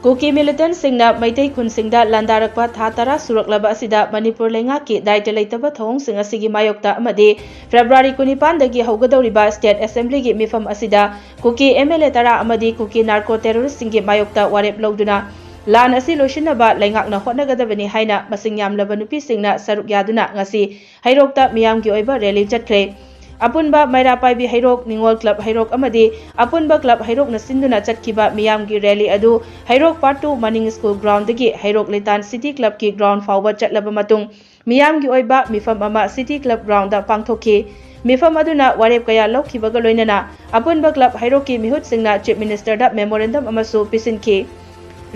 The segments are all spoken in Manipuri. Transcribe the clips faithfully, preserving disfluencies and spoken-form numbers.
ꯀꯨꯀꯤ ꯃꯤꯂꯤꯇꯦꯟꯠꯁꯤꯡꯅ ꯃꯩꯇꯩ ꯈꯨꯟꯁꯤꯡꯗ ꯂꯥꯟꯗꯥꯔꯛꯄ ꯊꯥ ꯇꯔꯥ ꯁꯨꯔꯛꯂꯕ ꯑꯁꯤꯗ ꯃꯅꯤꯄꯨꯔ ꯂꯩꯉꯥꯛꯀꯤ ꯗꯥꯏꯇ ꯂꯩꯇꯕ ꯊꯧꯑꯣꯡꯁꯤꯡ ꯑꯁꯤꯒꯤ ꯃꯥꯌꯣꯛꯇ ꯑꯃꯗꯤ ꯐꯦꯕ꯭ꯔꯨꯋꯥꯔꯤ ꯀꯨꯟꯅꯤꯄꯥꯟꯗꯒꯤ ꯍꯧꯒꯗꯧꯔꯤꯕ ꯁ꯭ꯇꯦꯠ ꯑꯦꯁꯦꯝꯕ꯭ꯂꯤꯒꯤ ꯃꯤꯐꯝ ꯑꯁꯤꯗ ꯀꯨꯀꯤ ꯑꯦꯝ ꯑꯦꯜ ꯑꯦ ꯇꯔꯥ ꯑꯃꯗꯤ ꯀꯨꯀꯤ ꯅꯥꯔꯀꯣ ꯇꯦꯔꯣꯔꯤꯁ꯭ꯠꯁꯤꯡꯒꯤ ꯃꯥꯌꯣꯛꯇ ꯋꯥꯔꯦꯞ ꯂꯧꯗꯨꯅ ꯂꯥꯟ ꯑꯁꯤ ꯂꯣꯏꯁꯤꯟꯅꯕ ꯂꯩꯉꯥꯛꯅ ꯍꯣꯠꯅꯒꯗꯕꯅꯤ ꯍꯥꯏꯅ ꯃꯁꯤꯡ ꯌꯥꯝꯂꯕ ꯅꯨꯄꯤꯁꯤꯡꯅ ꯁꯔꯨꯛ ꯌꯥꯗꯨꯅ ꯉꯁꯤ ꯍꯩꯔꯣꯛꯇ ꯃꯤꯌꯥꯝꯒꯤ ꯑꯣꯏꯕ ꯔꯦꯂꯤ ꯆꯠꯈ꯭ꯔꯦ꯫ ꯑꯄꯨꯟꯕ ꯃꯩꯔꯥ ꯄꯥꯏꯕꯤ ꯍꯩꯔꯣꯛ, ꯅꯤꯉꯣꯜ ꯀ꯭ꯂꯕ ꯍꯩꯔꯣꯛ ꯑꯃꯗꯤ ꯑꯄꯨꯟꯕ ꯀ꯭ꯂꯕ ꯍꯩꯔꯣꯛꯅ ꯁꯤꯟꯗꯨꯅ ꯆꯠꯈꯤꯕ ꯃꯤꯌꯥꯝꯒꯤ ꯔꯦꯂꯤ ꯑꯗꯨ ꯍꯩꯔꯣꯛ ꯄꯥꯔꯠ ꯇꯨ ꯃꯅꯤꯡ ꯁ꯭ꯀꯨꯜ ꯒ꯭ꯔꯥꯎꯟꯗꯒꯤ ꯍꯩꯔꯣꯛ ꯂꯤꯇꯥꯟ ꯁꯤꯇꯤ ꯀ꯭ꯂꯕꯀꯤ ꯒ꯭ꯔꯥꯎꯟ ꯐꯥꯎꯕ ꯆꯠꯂꯕ ꯃꯇꯨꯡ ꯃꯤꯌꯥꯝꯒꯤ ꯑꯣꯏꯕ ꯃꯤꯐꯝ ꯑꯃ ꯁꯤꯇꯤ ꯀ꯭ꯂꯕ ꯒ꯭ꯔꯥꯎꯟꯗ ꯄꯥꯡꯊꯣꯛꯈꯤ꯫ ꯃꯤꯐꯝ ꯑꯗꯨꯅ ꯋꯥꯔꯦꯞ ꯀꯌꯥ ꯂꯧꯈꯤꯕꯒ ꯂꯣꯏꯅꯅ ꯑꯄꯨꯟꯕ ꯀ꯭ꯂꯕ ꯍꯩꯔꯣꯛꯀꯤ ꯃꯤꯍꯨꯠꯁꯤꯡꯅ ꯆꯤꯐ ꯃꯤꯅꯤꯁꯇꯔꯗ ꯃꯦꯃꯣꯔꯦꯟꯗꯝ ꯑꯃꯁꯨ ꯄꯤꯁꯤꯟꯈꯤ꯫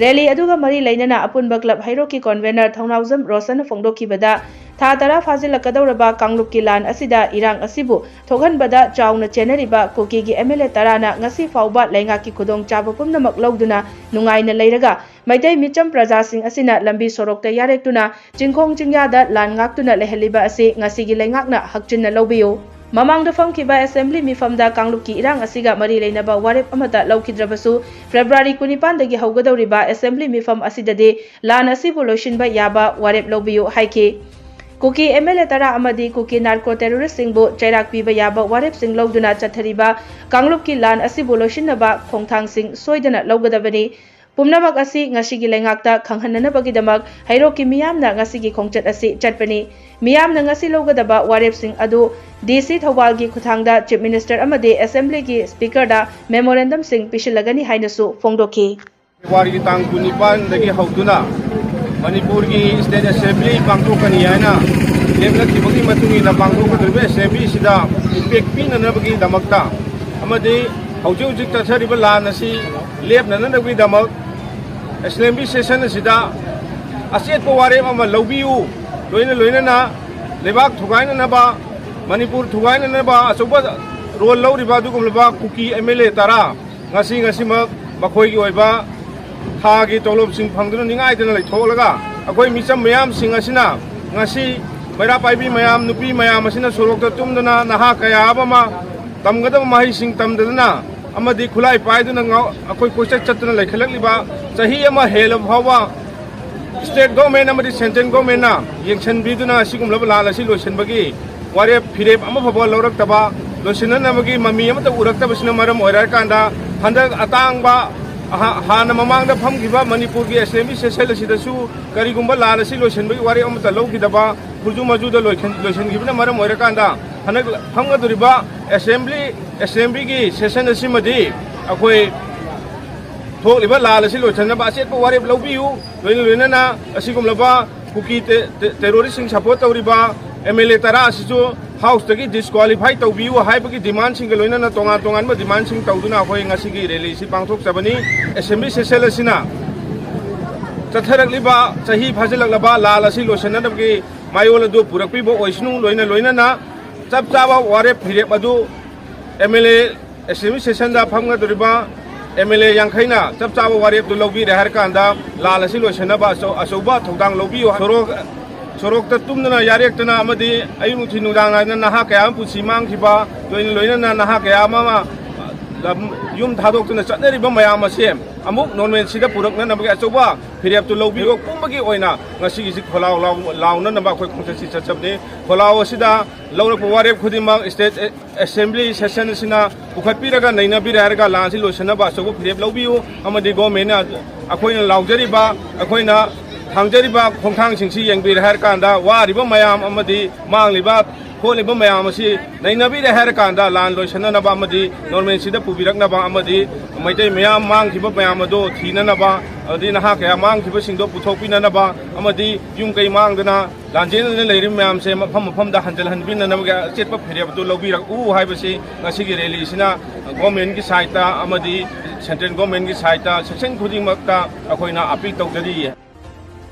ꯔꯦꯂꯤ ꯑꯗꯨꯒ ꯃꯔꯤ ꯂꯩꯅꯅ ꯑꯄꯨꯟꯕ ꯀ꯭ꯂꯕ ꯍꯩꯔꯣꯛꯀꯤ ꯀꯣꯟꯚꯦꯅꯔ ꯊꯧꯅꯥꯎꯖꯝ ꯔꯣꯁꯟꯅ ꯐꯣꯡꯗꯣꯛꯈꯤꯕꯗ, ꯊꯥ ꯇꯔꯥ ꯐꯥꯖꯤꯜꯂꯛꯀꯗꯧꯔꯕ ꯀꯥꯡꯂꯨꯞꯀꯤ ꯂꯥꯟ ꯑꯁꯤꯗ ꯏꯔꯥꯡ ꯑꯁꯤꯕꯨ ꯊꯣꯛꯍꯟꯕꯗ ꯆꯥꯎꯅ ꯆꯦꯟꯅꯔꯤꯕ ꯀꯨꯀꯤꯒꯤ ꯑꯦꯝ ꯑꯦꯜ ꯑꯦ ꯇꯔꯥꯅ ꯉꯁꯤ ꯐꯥꯎꯕ ꯂꯩꯉꯥꯛꯀꯤ ꯈꯨꯗꯣꯡꯆꯥꯕ ꯄꯨꯝꯅꯃꯛ ꯂꯧꯗꯨꯅ ꯅꯨꯡꯉꯥꯏꯅ ꯂꯩꯔꯒ ꯃꯩꯇꯩ ꯃꯤꯆꯝ ꯄ꯭ꯔꯖꯥꯁꯤꯡ ꯑꯁꯤꯅ ꯂꯝꯕꯤ ꯁꯣꯔꯣꯛꯇ ꯌꯥꯔꯦꯛꯇꯨꯅ ꯆꯤꯡꯈꯣꯡ ꯆꯤꯡꯌꯥꯗ ꯂꯥꯟ ꯉꯥꯛꯇꯨꯅ ꯂꯩꯍꯜꯂꯤꯕ ꯑꯁꯤ ꯉꯁꯤꯒꯤ ꯂꯩꯉꯥꯛꯅ ꯍꯛꯆꯤꯟꯅ ꯂꯧꯕꯤꯌꯨ꯫ ꯃꯃꯥꯡꯗ ꯐꯝꯈꯤꯕ ꯑꯦꯁꯦꯝꯕ꯭ꯂꯤ ꯃꯤꯐꯝꯗ ꯀꯥꯡꯂꯨꯞꯀꯤ ꯏꯔꯥꯡ ꯑꯁꯤꯒ ꯃꯔꯤ ꯂꯩꯅꯕ ꯋꯥꯔꯦꯞ ꯑꯃꯠꯇ ꯂꯧꯈꯤꯗ꯭ꯔꯕꯁꯨ, ꯐꯦꯕ꯭ꯔꯨꯋꯥꯔꯤ ꯀꯨꯟꯅꯤꯄꯥꯟꯗꯒꯤ ꯍꯧꯒꯗꯧꯔꯤꯕ ꯑꯦꯁꯦꯝꯕ꯭ꯂꯤ ꯃꯤꯐꯝ ꯑꯁꯤꯗꯗꯤ ꯂꯥꯟ ꯑꯁꯤꯕꯨ ꯂꯣꯏꯁꯤꯟꯕ ꯌꯥꯕ ꯋꯥꯔꯦꯞ ꯂꯧꯕꯤꯌꯨ ꯍꯥꯏꯈꯤ꯫ ꯀꯨꯀꯤ ꯑꯦꯝ ꯑꯦꯜ ꯑꯦ ꯇꯔꯥ ꯑꯃꯗꯤ ꯀꯨꯀꯤ ꯅꯥꯔꯀꯣ ꯇꯦꯔꯣꯔꯤꯁ꯭ꯠꯁꯤꯡꯕꯨ ꯆꯩꯔꯥꯛ ꯄꯤꯕ ꯌꯥꯕ ꯋꯥꯔꯦꯞꯁꯤꯡ ꯂꯧꯗꯨꯅ ꯆꯠꯊꯔꯤꯕ ꯀꯥꯡꯂꯨꯞꯀꯤ ꯂꯥꯟ ꯑꯁꯤꯕꯨ ꯂꯣꯏꯁꯤꯟꯅꯕ ꯈꯣꯡꯊꯥꯡꯁꯤꯡ ꯁꯣꯏꯗꯅ ꯂꯧꯒꯗꯕꯅꯤ꯫ ꯄꯨꯝꯅꯃꯛ ꯑꯁꯤ ꯉꯁꯤꯒꯤ ꯂꯩꯉꯥꯛꯇ ꯈꯪꯍꯟꯅꯅꯕꯒꯤꯗꯃꯛ ꯍꯩꯔꯣꯛꯀꯤ ꯃꯤꯌꯥꯝꯅ ꯉꯁꯤꯒꯤ ꯈꯣꯡꯆꯠ ꯑꯁꯤ ꯆꯠꯄꯅꯤ꯫ ꯃꯤꯌꯥꯝꯅ ꯉꯁꯤ ꯂꯧꯒꯗꯕ ꯋꯥꯔꯦꯞꯁꯤꯡ ꯑꯗꯨ ꯗꯤ ꯁꯤ ꯊꯧꯕꯥꯜꯒꯤ ꯈꯨꯠꯊꯥꯡꯗ ꯆꯤꯐ ꯃꯤꯅꯤꯁꯇꯔ ꯑꯃꯗꯤ ꯑꯦꯁꯦꯝꯕ꯭ꯂꯤꯒꯤ ꯁ꯭ꯄꯤꯀꯔꯗ ꯃꯦꯃꯣꯔꯦꯟꯗꯝꯁꯤꯡ ꯄꯤꯁꯤꯜꯂꯒꯅꯤ ꯍꯥꯏꯅꯁꯨ ꯐꯣꯡꯗꯣꯛꯈꯤ꯫ ꯐꯦꯕ꯭ꯔꯨꯋꯥꯔꯤꯒꯤ ꯇꯥꯡ ꯀꯨꯟꯅꯤꯄꯥꯟꯗꯒꯤ ꯍꯧꯗꯨꯅ ꯃꯅꯤꯄꯨꯔꯒꯤ ꯁ꯭ꯇꯦꯠ ꯑꯦꯁꯦꯝꯕ꯭ꯂꯤ ꯄꯥꯡꯊꯣꯛꯀꯅꯤ ꯍꯥꯏꯅ ꯂꯦꯞꯅꯈꯤꯕꯒꯤ ꯃꯇꯨꯡ ꯏꯟꯅ ꯄꯥꯡꯊꯣꯛꯀꯗꯧꯔꯤꯕ ꯑꯦꯁꯦꯝꯕ꯭ꯂꯤ ꯑꯁꯤꯗ ꯏꯝꯄꯦꯛ ꯄꯤꯅꯅꯕꯒꯤꯗꯃꯛꯇ ꯑꯃꯗꯤ ꯍꯧꯖꯤꯛ ꯍꯧꯖꯤꯛ ꯆꯠꯊꯔꯤꯕ ꯂꯥꯟ ꯑꯁꯤ ꯂꯦꯞꯅꯅꯕꯒꯤꯗꯃꯛ ꯑꯦꯁꯦꯝꯕ꯭ꯂꯤ ꯁꯦꯁꯟ ꯑꯁꯤꯗ ꯑꯆꯦꯠꯄ ꯋꯥꯔꯦꯞ ꯑꯃ ꯂꯧꯕꯤꯌꯨ꯫ ꯂꯣꯏꯅ ꯂꯣꯏꯅꯅ ꯂꯩꯕꯥꯛ ꯊꯨꯒꯥꯏꯅꯅꯕ, ꯃꯅꯤꯄꯨꯔ ꯊꯨꯒꯥꯏꯅꯅꯕ ꯑꯆꯧꯕ ꯔꯣꯜ ꯂꯧꯔꯤꯕ ꯑꯗꯨꯒꯨꯝꯂꯕ ꯀꯨꯀꯤ ꯑꯦꯝ ꯑꯦꯜ ꯑꯦ ꯇꯔꯥ ꯉꯁꯤ ꯉꯁꯤꯃꯛ ꯃꯈꯣꯏꯒꯤ ꯑꯣꯏꯕ ꯊꯥꯒꯤ ꯇꯣꯂꯣꯞꯁꯤꯡ ꯐꯪꯗꯨꯅ ꯅꯤꯡꯉꯥꯏꯗꯅ ꯂꯩꯊꯣꯛꯂꯒ ꯑꯩꯈꯣꯏ ꯃꯤꯆꯝ ꯃꯌꯥꯝꯁꯤꯡ ꯑꯁꯤꯅ ꯉꯁꯤ ꯃꯩꯔꯥ ꯄꯥꯏꯕꯤ ꯃꯌꯥꯝ, ꯅꯨꯄꯤ ꯃꯌꯥꯝ ꯑꯁꯤꯅ ꯁꯣꯔꯣꯛꯇ ꯇꯨꯝꯗꯨꯅ ꯅꯍꯥ ꯀꯌꯥ ꯑꯃ ꯇꯝꯒꯗꯕ ꯃꯍꯩꯁꯤꯡ ꯇꯝꯗꯗꯅ ꯑꯃꯗꯤ ꯈꯨꯠꯂꯥꯏ ꯄꯥꯏꯗꯨꯅ ꯉꯥꯎ-, ꯑꯩꯈꯣꯏ ꯀꯣꯏꯆꯠ ꯆꯠꯇꯨꯅ ꯂꯩꯈꯠꯂꯛꯂꯤꯕ ꯆꯍꯤ ꯑꯃ ꯍꯦꯜꯂꯕ ꯐꯥꯎꯕ state government ꯑꯃꯗꯤ central governmentꯅ ꯌꯦꯡꯁꯤꯟꯕꯤꯗꯨꯅ ꯑꯁꯤꯒꯨꯝꯂꯕ ꯂꯥꯟ ꯑꯁꯤ ꯂꯣꯏꯁꯤꯟꯕꯒꯤ ꯋꯥꯔꯦꯞ ꯐꯤꯔꯦꯞ ꯑꯃꯐꯥꯎꯕ ꯂꯧꯔꯛꯇꯕ, ꯂꯣꯏꯁꯤꯟꯅꯅꯕꯒꯤ ꯃꯃꯤ ꯑꯃꯠꯇ ꯎꯔꯛꯇꯕꯁꯤꯅ ꯃꯔꯝ ꯑꯣꯏꯔꯀꯥꯟꯗ, ꯍꯟꯗꯛ ꯑꯇꯥꯡꯕ ꯑꯍ-, ꯍꯥꯟꯅ ꯃꯃꯥꯡꯗ ꯐꯝꯈꯤꯕ ꯃꯅꯤꯄꯨꯔꯒꯤ assembly session ꯑꯁꯤꯗꯁꯨ ꯀꯔꯤꯒꯨꯝꯕ ꯂꯥꯟ ꯑꯁꯤ ꯂꯣꯏꯁꯤꯟꯕꯒꯤ ꯋꯥꯔꯦꯞ ꯑꯃꯠꯇ ꯂꯧꯈꯤꯗꯕ, ꯈꯨꯔꯖꯨ ꯃꯖꯨꯗ ꯂꯣꯏꯁꯤꯟ-, ꯂꯣꯏꯁꯤꯟꯈꯤꯕꯅ ꯃꯔꯝ ꯑꯣꯏꯔꯀꯥꯟꯗ, ꯍꯟꯗꯛ ꯐꯝꯒꯗꯧꯔꯤꯕ assembly, assemblyꯒꯤ session ꯑꯁꯤꯃꯗꯤ ꯑꯩꯈꯣꯏ ꯊꯣꯛꯂꯤꯕ ꯂꯥꯟ ꯑꯁꯤ ꯂꯣꯏꯁꯤꯟꯅꯕ ꯑꯆꯦꯠꯄ ꯋꯥꯔꯦꯞ ꯂꯧꯕꯤꯌꯨ꯫ ꯂꯣꯏꯅ ꯂꯣꯏꯅꯅ ꯑꯁꯤꯒꯨꯝꯂꯕ ꯀꯨꯀꯤ ꯇꯦ-, ꯇꯦ-, terroristꯁꯤꯡ support ꯇꯧꯔꯤꯕ MLA ꯇꯔꯥ ꯑꯁꯤꯁꯨ houseꯇꯒꯤ disqualify ꯇꯧꯕꯤꯌꯨ ꯍꯥꯏꯕꯒꯤ demandꯁꯤꯡꯒ ꯂꯣꯏꯅꯅ ꯇꯣꯉꯥꯟ ꯇꯣꯉꯥꯟꯕ demandꯁꯤꯡ ꯇꯧꯗꯨꯅ ꯑꯩꯈꯣꯏ ꯉꯁꯤꯒꯤ rallyꯁꯤ ꯄꯥꯡꯊꯣꯛꯆꯕꯅꯤ꯫ Assembly session ꯑꯁꯤꯅ ꯆꯠꯊꯔꯛꯂꯤꯕ ꯆꯍꯤ ꯐꯥꯖꯤꯜꯂꯛꯂꯕ ꯂꯥꯟ ꯑꯁꯤ ꯂꯣꯏꯁꯤꯟꯅꯅꯕꯒꯤ ꯃꯥꯌꯣꯜ ꯑꯗꯨ ꯄꯨꯔꯛꯄꯤꯕ ꯑꯣꯏꯁꯅꯨ꯫ ꯂꯣꯏꯅ ꯂꯣꯏꯅꯅ ꯆꯞ ꯆꯥꯕ ꯋꯥꯔꯦꯞ ꯐꯤꯔꯦꯞ ꯑꯗꯨ MLA assembly sessionꯗ ꯐꯝꯒꯗꯧꯔꯤꯕ MLA ꯌꯥꯡꯈꯩꯅ ꯆꯞ ꯆꯥꯕ ꯋꯥꯔꯦꯞꯇꯨ ꯂꯧꯕꯤꯔꯦ ꯍꯥꯏꯔ ꯀꯥꯟꯗ ꯂꯥꯟ ꯑꯁꯤ ꯂꯣꯏꯁꯤꯟꯅꯕ ꯑꯆꯧ-, ꯑꯆꯧꯕ ꯊꯧꯗꯥꯡ ꯂꯧꯕꯤꯌꯨ꯫ ꯁꯣꯔꯣꯛ, ꯁꯣꯔꯣꯛꯇ ꯇꯨꯝꯗꯅ ꯌꯥꯔꯦꯛꯇꯅ ꯑꯃꯗꯤ ꯑꯌꯨꯛ ꯅꯨꯡꯊꯤꯜ ꯅꯨꯡꯗꯥꯡ ꯅꯥꯏꯗꯅ ꯅꯍꯥ ꯀꯌꯥ ꯑꯃ ꯄꯨꯟꯁꯤ ꯃꯥꯡꯈꯤꯕ, ꯂꯣꯏꯅ ꯂꯣꯏꯅꯅ ꯅꯍꯥ ꯀꯌꯥ ꯑꯃ ꯑꯃ ꯂꯝ, ꯌꯨꯝ ꯊꯥꯗꯣꯛꯇꯨꯅ ꯆꯠꯅꯔꯤꯕ ꯃꯌꯥꯝ ꯑꯁꯦ ꯑꯃꯨꯛ normalcyꯗ ꯄꯨꯔꯛꯅꯅꯕꯒꯤ ꯑꯆꯧꯕ ꯐꯤꯔꯦꯞꯇꯨ ꯂꯧꯕꯤꯌꯨ꯫ ꯄꯨꯝꯕꯒꯤ ꯑꯣꯏꯅ ꯉꯁꯤꯒꯤꯁꯤ ꯈꯣꯜꯂꯥꯎ ꯂꯥꯎ-, ꯂꯥꯎꯅꯅꯕ ꯑꯩꯈꯣꯏ ꯈꯣꯡꯆꯠꯁꯤ ꯆꯠꯆꯕꯅꯤ꯫ ꯈꯣꯜꯂꯥꯎ ꯑꯁꯤꯗ ꯂꯧꯔꯛꯄ ꯋꯥꯔꯦꯞ ꯈꯨꯗꯤꯡꯃꯛ state assembly session ꯑꯁꯤꯅ ꯄꯨꯈꯠꯄꯤꯔꯒ ꯅꯩꯅꯕꯤꯔꯦ ꯍꯥꯏꯔꯒ ꯂꯥꯟꯁꯤ ꯂꯣꯏꯁꯤꯟꯅꯕ ꯑꯆꯧꯕ ꯐꯤꯔꯦꯞ ꯂꯧꯕꯤꯌꯨ꯫ ꯑꯃꯗꯤ governmentꯅ ꯑꯩꯈꯣꯏꯅ ꯂꯥꯎꯖꯔꯤꯕ, ꯑꯩꯈꯣꯏꯅ ꯊꯥꯡꯖꯔꯤꯕ ꯈꯣꯡꯊꯥꯡꯁꯤꯡꯁꯤ ꯌꯦꯡꯕꯤꯔꯦ ꯍꯥꯏꯔ ꯀꯥꯟꯗ ꯋꯥꯔꯤꯕ ꯃꯌꯥꯝ ꯑꯃꯗꯤ ꯃꯥꯡꯂꯤꯕ ꯈꯣꯠꯂꯤꯕ ꯃꯌꯥꯝ ꯑꯁꯤ ꯅꯩꯅꯕꯤꯔꯦ ꯍꯥꯏꯔ ꯀꯥꯟꯗ ꯂꯥꯟ ꯂꯣꯏꯁꯤꯟꯅꯅꯕ ꯑꯃꯗꯤ normalcyꯗ ꯄꯨꯕꯤꯔꯛꯅꯕ ꯑꯃꯗꯤ ꯃꯩꯇꯩ ꯃꯌꯥꯝ ꯃꯥꯡꯈꯤꯕ ꯃꯌꯥꯝ ꯑꯗꯨ ꯊꯤꯅꯅꯕ ꯑꯃꯗꯤ ꯅꯍꯥ ꯀꯌꯥ ꯃꯥꯡꯈꯤꯕꯁꯤꯡꯗꯨ ꯄꯨꯊꯣꯛꯄꯤꯅꯅꯕ ꯑꯃꯗꯤ ꯌꯨꯝ ꯀꯩ ꯃꯥꯡꯗꯅ ꯂꯥꯟꯖꯦꯟꯗꯨꯅ ꯂꯩꯔꯤꯕ ꯃꯌꯥꯝꯁꯦ ꯃꯐꯝ ꯃꯐꯝꯗ ꯍꯟꯖꯤꯜꯍꯟꯕꯤꯅꯅꯕꯒꯤ ꯑꯆꯦꯠꯄ ꯐꯤꯔꯦꯞ ꯑꯗꯨ ꯂꯧꯕꯤꯔꯛꯎ ꯍꯥꯏꯕꯁꯤ ꯉꯁꯤꯒꯤ rallyꯁꯤꯅ governmentꯀꯤ sideꯇ ꯑꯃꯗꯤ central governmentꯀꯤ sideꯇ section ꯈꯨꯗꯤꯡꯃꯛꯇ ꯑꯩꯈꯣꯏꯅ appeal ꯇꯧꯖꯔꯤ꯫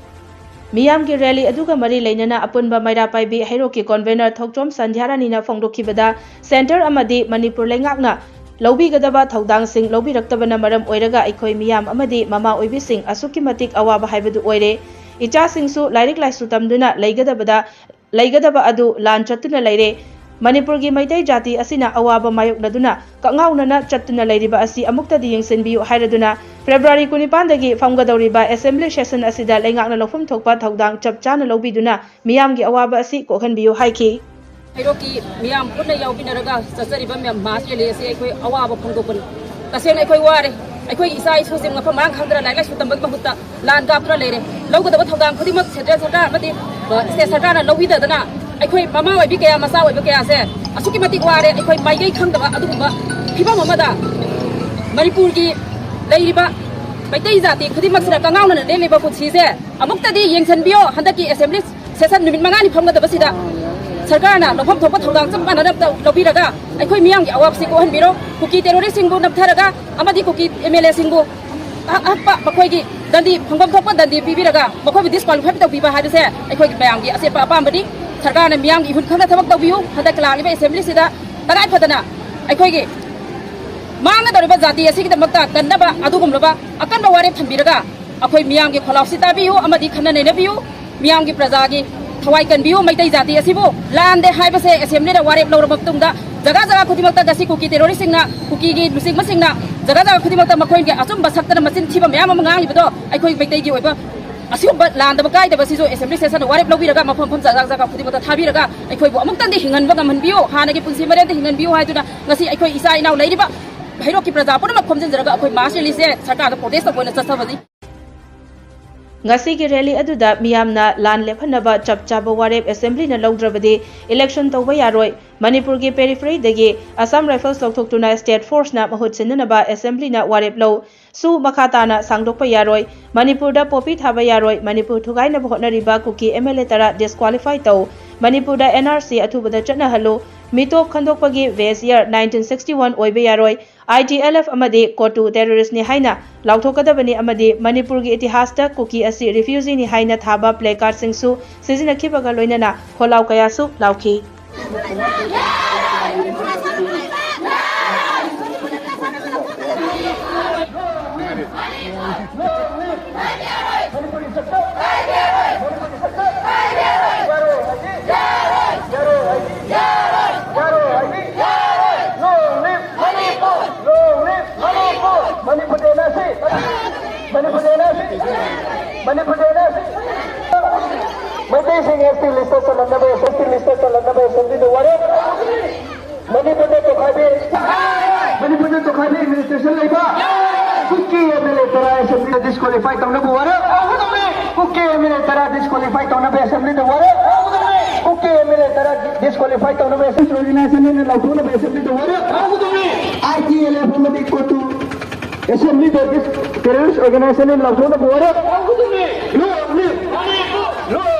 ꯃꯤꯌꯥꯝꯒꯤ rally ꯑꯗꯨꯒ ꯃꯔꯤ ꯂꯩꯅꯅ ꯑꯄꯨꯟꯕ ꯃꯩꯔꯥ ꯄꯥꯏꯕꯤ ꯍꯩꯔꯣꯛꯀꯤ convener ꯊꯧꯆꯣꯝ ꯁꯟꯙ꯭ꯌꯥꯔꯥꯅꯤꯅ ꯐꯣꯡꯗꯣꯛꯈꯤꯕꯗ, centre ꯑꯃꯗꯤ ꯃꯅꯤꯄꯨꯔ ꯂꯩꯉꯥꯛꯅ ꯂꯧꯕꯤꯒꯗꯕ ꯊꯧꯗꯥꯡꯁꯤꯡ ꯂꯧꯕꯤꯔꯛꯇꯕꯅ ꯃꯔꯝ ꯑꯣꯏꯔꯒ ꯑꯩꯈꯣꯏ ꯃꯤꯌꯥꯝ ꯑꯃꯗꯤ ꯃꯃꯥ ꯑꯣꯏꯕꯤꯁꯤꯡ ꯑꯁꯨꯛꯀꯤ ꯃꯇꯤꯛ ꯑꯋꯥꯕ ꯍꯥꯏꯕꯗꯨ ꯑꯣꯏꯔꯦ꯫ ꯏꯆꯥꯁꯤꯡꯁꯨ ꯂꯥꯏꯔꯤꯛ ꯂꯥꯏꯁꯨ ꯇꯝꯗꯨꯅ ꯂꯩꯒꯗꯕꯗ, ꯂꯩꯒꯗꯕ ꯑꯗꯨ ꯂꯥꯟ ꯆꯠꯇꯨꯅ ꯂꯩꯔꯦ꯫ ꯃꯅꯤꯄꯨꯔꯒꯤ ꯃꯩꯇꯩ ꯖꯥꯇꯤ ꯑꯁꯤꯅ ꯑꯋꯥꯕ ꯃꯥꯌꯣꯛꯅꯗꯨꯅ ꯀꯛꯉꯥꯎꯅꯅ ꯆꯠꯇꯨꯅ ꯂꯩꯔꯤꯕ ꯑꯁꯤ ꯑꯃꯨꯛꯇꯗꯤ ꯌꯦꯡꯁꯤꯟꯕꯤꯌꯨ ꯍꯥꯏꯔꯗꯨꯅ February ꯀꯨꯟꯅꯤꯄꯥꯟꯗꯒꯤ ꯐꯝꯒꯗꯧꯔꯤꯕ Assembly Session ꯑꯁꯤꯗ ꯂꯩꯉꯥꯛꯅ ꯂꯧꯐꯝ ꯊꯣꯛꯄ ꯊꯧꯗꯥꯡ ꯆꯞ ꯆꯥꯅ ꯂꯧꯕꯤꯗꯨꯅ ꯃꯤꯌꯥꯝꯒꯤ ꯑꯋꯥꯕ ꯑꯁꯤ ꯀꯣꯛꯍꯟꯕꯤꯌꯨ ꯍꯥꯏꯈꯤ꯫ ꯍꯩꯔꯣꯛꯀꯤ ꯃꯤꯌꯥꯝ ꯄꯨꯟꯅ ꯌꯥꯎꯕꯤꯟꯅꯔꯒ ꯆꯠꯆꯔꯤꯕ ꯃꯌꯥꯝ ꯃꯥꯁ ꯔꯦꯂꯤ ꯑꯁꯤ ꯑꯩꯈꯣꯏ ꯑꯋꯥꯕ ꯐꯣꯡꯗꯣꯛꯄꯅꯤ꯫ ꯇꯁꯦꯡꯅ ꯑꯩꯈꯣꯏ ꯋꯥꯔꯦ꯫ ꯑꯩꯈꯣꯏꯒꯤ ꯏꯆꯥ ꯏꯁꯨꯁꯤꯡ ꯃꯐꯝ ꯃꯔꯥꯡ ꯈꯪꯗꯅ ꯂꯥꯏꯔꯤꯛ ꯂꯥꯏꯁꯨ ꯇꯝꯕꯒꯤ ꯃꯍꯨꯠꯇ ꯂꯥꯟ ꯀꯥꯞꯇꯨꯅ ꯂꯩꯔꯦ꯫ ꯂꯧꯒꯗꯕ ꯊꯧꯗꯥꯡ ꯈꯨꯗꯤꯡꯃꯛ central ꯁꯔꯀꯥꯔ ꯑꯃꯗꯤ, ꯑ, state ꯁꯔꯀꯥꯔꯅ ꯂꯧꯕꯤꯗꯗꯅ ꯑꯩꯈꯣꯏ ꯃꯃꯥ ꯑꯣꯏꯕꯤ ꯀꯌꯥ, ꯃꯆꯥ ꯑꯣꯏꯕ ꯀꯌꯥꯁꯦ ꯑꯁꯨꯛꯀꯤ ꯃꯇꯤꯛ ꯋꯥꯔꯦ꯫ ꯑꯩꯈꯣꯏ ꯃꯥꯏꯀꯩ ꯈꯪꯗꯕ ꯑꯗꯨꯒꯨꯝꯕ ꯐꯤꯕꯝ ꯑꯃꯗ ꯃꯅꯤꯄꯨꯔꯒꯤ ꯂꯩꯔꯤꯕ ꯃꯩꯇꯩ ꯖꯥꯇꯤ ꯈꯨꯗꯤꯡꯃꯛꯁꯤꯅ ꯀꯉꯥꯎꯅꯅ ꯂꯦꯜꯂꯤꯕ ꯄꯨꯟꯁꯤꯁꯦ ꯑꯃꯨꯛꯇꯗꯤ ꯌꯦꯡꯁꯤꯟꯕꯤꯌꯣ꯫ ꯍꯟꯗꯛꯀꯤ Assembly Session ꯅꯨꯃꯤꯠ ꯃꯉꯥꯅꯤ ꯐꯝꯒꯗꯕꯁꯤꯗ ꯁꯔꯀꯥꯔꯅ ꯂꯧꯐꯝ ꯊꯣꯛꯄ ꯊꯧꯗꯥꯡ ꯆꯞ ꯃꯥꯟꯅꯅ ꯂꯧꯕꯤꯔꯒ ꯑꯩꯈꯣꯏ ꯃꯤꯌꯥꯝꯒꯤ ꯑꯋꯥꯕꯁꯤ ꯀꯣꯛꯍꯟꯕꯤꯔꯣ꯫ ꯀꯨꯀꯤ terrorist ꯁꯤꯡꯕꯨ ꯅꯝꯊꯔꯒ ꯑꯃꯗꯤ ꯀꯨꯀꯤ MLA ꯁꯤꯡꯕꯨ ꯑꯍꯛꯄ ꯃꯈꯣꯏꯒꯤ ꯗꯟꯗꯤ, ꯐꯪꯐꯝ ꯊꯣꯛꯄ ꯗꯟꯗꯤ ꯄꯤꯕꯤꯔꯒ ꯃꯈꯣꯏꯕꯨ disqualify ꯇꯧꯕꯤꯕ ꯍꯥꯏꯕꯁꯦ ꯑꯩꯈꯣꯏꯒꯤ ꯃꯌꯥꯝꯒꯤ ꯑꯆꯦꯠꯄ ꯑꯄꯥꯝꯕꯅꯤ꯫ ꯁꯔꯀꯥꯔꯅ ꯃꯤꯌꯥꯝꯒꯤ ꯏꯍꯨꯜ ꯈꯪꯅ ꯊꯕꯛ ꯇꯧꯕꯤꯌꯨ꯫ ꯍꯟꯗꯛ ꯂꯥꯛꯂꯤꯕ Assembly ꯁꯤꯗ ꯇꯉꯥꯏ ꯐꯗꯅ ꯑꯩꯈꯣꯏꯒꯤ ꯃꯥꯡꯒꯗꯧꯔꯤꯕ ꯖꯥꯇꯤ ꯑꯁꯤꯒꯤꯗꯃꯛꯇ ꯀꯟꯅꯕ ꯑꯗꯨꯒꯨꯝꯂꯕ ꯑꯀꯟꯕ ꯋꯥꯔꯦꯞ ꯊꯝꯕꯤꯔꯒ ꯑꯩꯈꯣꯏ ꯃꯤꯌꯥꯝꯒꯤ ꯈꯣꯜꯂꯥꯎꯁꯤ ꯇꯥꯕꯤꯌꯨ ꯑꯃꯗꯤ ꯈꯟꯅ ꯅꯩꯅꯕꯤꯌꯨ꯫ ꯃꯤꯌꯥꯝꯒꯤ, ꯄ꯭ꯔꯖꯥꯒꯤ ꯊꯋꯥꯏ ꯀꯟꯕꯤꯌꯨ꯫ ꯃꯩꯇꯩ ꯖꯥꯇꯤ ꯑꯁꯤꯕꯨ ꯂꯥꯟꯗꯦ ꯍꯥꯏꯕꯁꯦ Assembly ꯅ ꯋꯥꯔꯦꯞ ꯂꯧꯔꯕ ꯃꯇꯨꯡꯗ ꯖꯒꯥ ꯖꯒꯥ ꯈꯨꯗꯤꯡꯃꯛꯇ ꯉꯁꯤ ꯀꯨꯀꯤ terrorist ꯁꯤꯡꯅ, ꯀꯨꯀꯤꯒꯤ ꯂꯨꯆꯤꯡꯕꯁꯤꯡꯅ ꯖꯒꯥ ꯖꯒꯥ ꯈꯨꯗꯤꯡꯃꯛꯇ ꯃꯈꯣꯏꯒꯤ ꯑꯆꯨꯝꯕ ꯁꯛꯇꯅ ꯃꯆꯤꯟ ꯊꯤꯕ ꯃꯌꯥꯝ ꯑꯃ ꯉꯥꯡꯂꯤꯕꯗꯣ ꯑꯩꯈꯣꯏ ꯃꯩꯇꯩꯒꯤ ꯑꯣꯏꯕ ꯑꯁꯤꯒꯨꯝꯕ ꯂꯥꯟꯗꯕ ꯀꯥꯏꯗꯕ ꯁꯤꯁꯨ Assembly Session ꯅ ꯋꯥꯔꯦꯞ ꯂꯧꯕꯤꯔꯒ ꯃꯐꯝ ꯃꯐꯝ ꯖꯒꯥ ꯖꯒꯥ ꯈꯨꯗꯤꯡꯃꯛꯇ ꯊꯥꯕꯤꯔꯒ ꯑꯩꯈꯣꯏꯕꯨ ꯑꯃꯨꯛꯇꯪꯗꯤ ꯍꯤꯡꯍꯟꯕ ꯉꯝꯍꯟꯕꯤꯌꯨ, ꯍꯥꯟꯅꯒꯤ ꯄꯨꯟꯁꯤ ꯃꯔꯦꯜꯗ ꯍꯤꯡꯍꯟꯕꯤꯌꯨ ꯍꯥꯏꯗꯨꯅ ꯉꯁꯤ ꯑꯩꯈꯣꯏ ꯏꯆꯥ ꯏꯅꯥꯎ ꯂꯩꯔꯤꯕ ꯍꯩꯔꯣꯛꯀꯤ ꯄ꯭ꯔꯖꯥ ꯄꯨꯝꯅꯃꯛ ꯈꯣꯝꯖꯤꯟꯖꯔꯒ ꯑꯩꯈꯣꯏ mass rally ꯁꯦ ꯁꯔꯀꯥꯔꯗ protest ꯇꯧꯕ ꯑꯣꯏꯅ ꯆꯠꯆꯕꯅꯤ꯫ ꯉꯁꯤꯒꯤ rally ꯑꯗꯨꯗ ꯃꯤꯌꯥꯝꯅ ꯂꯥꯟ ꯂꯦꯞꯍꯟꯅꯕ ꯆꯞ ꯆꯥꯕ ꯋꯥꯔꯦꯞ Assembly ꯅ ꯂꯧꯗ꯭ꯔꯕꯗꯤ election ꯇꯧꯕ ꯌꯥꯔꯣꯏ, ꯃꯅꯤꯄꯨꯔꯒꯤ periphery ꯗꯒꯤ Assam Rifles ꯂꯧꯊꯣꯛꯇꯨꯅ state force ꯅ ꯃꯍꯨꯠ ꯁꯤꯟꯅꯅꯕ Assembly ꯅ ꯋꯥꯔꯦꯞ ꯂꯧ, ꯁꯨ ꯃꯈꯥ ꯇꯥꯅ ꯁꯥꯡꯗꯣꯛꯄ ꯌꯥꯔꯣꯏ, ꯃꯅꯤꯄꯨꯔꯗ poppy ꯊꯥꯕ ꯌꯥꯔꯣꯏ, ꯃꯅꯤꯄꯨꯔ ꯊꯨꯒꯥꯏꯅꯕ ꯍꯣꯠꯅꯔꯤꯕ ꯀꯨꯀꯤ MLA ꯇꯔꯥ disqualify ꯇꯧ, ꯃꯅꯤꯄꯨꯔꯗ NRC ꯑꯊꯨꯕꯗ ꯆꯠꯅꯍꯜꯂꯨ, ꯃꯤꯇꯣꯞ ꯈꯟꯗꯣꯛꯄꯒꯤ base year nineteen sixty one ꯑꯣꯏꯕ ꯌꯥꯔꯣꯏ, ITLF ꯑꯃꯗꯤ COTU terrorist ꯅꯤ ꯍꯥꯏꯅ ꯂꯥꯎꯊꯣꯛꯀꯗꯕꯅꯤ ꯑꯃꯗꯤ ꯃꯅꯤꯄꯨꯔꯒꯤ ꯏꯇꯤꯍꯥꯁꯇ ꯀꯨꯀꯤ ꯑꯁꯤ refugee ꯅꯤ ꯍꯥꯏꯅ ꯊꯥꯕ placard ꯁꯤꯡꯁꯨ ꯁꯤꯖꯤꯟꯅꯈꯤꯕꯒ ꯂꯣꯏꯅꯅ ꯈꯣꯜꯂꯥꯎ ꯀꯌꯥꯁꯨ ꯂꯥꯎꯈꯤ꯫ ꯃꯅꯤꯄꯨꯔꯗ ꯃꯩꯇꯩꯁꯤꯡ S T list ꯆꯜꯍꯟꯅꯕ, S T list ꯆꯜꯍꯟꯅꯕ assemblyꯗ ꯋꯥꯔꯦꯞ꯫ ꯃꯅꯤꯄꯨꯔꯗ ꯇꯣꯈꯥꯏꯕꯤ, ꯃꯅꯤꯄꯨꯔꯗ ꯇꯣꯈꯥꯏꯕꯤ administration ꯂꯩꯕ ꯀꯨꯀꯤ M L A ꯇꯔꯥ assemblyꯗ disqualify ꯇꯧꯅꯕ ꯋꯥꯔꯦꯞ꯫ ꯀꯨꯀꯤ M L A ꯇꯔꯥ disqualify ꯇꯧꯅꯕ assemblyꯗ ꯋꯥꯔꯦꯞ꯫ ꯀꯨꯀꯤ M L A ꯇꯔꯥ disqualify ꯇꯧꯅꯕ assembly organization ꯑꯅ ꯂꯥꯎꯊꯣꯛꯅꯕ assemblyꯗ ꯋꯥꯔꯦꯞ꯫ I T L F ꯑꯃꯗꯤ ꯀꯣꯇꯨ assemblyꯗ dis-, terrorist organization ꯑꯅ ꯂꯥꯎꯊꯣꯛꯅꯕ ꯋꯥꯔꯦꯞ꯫ Long live! Long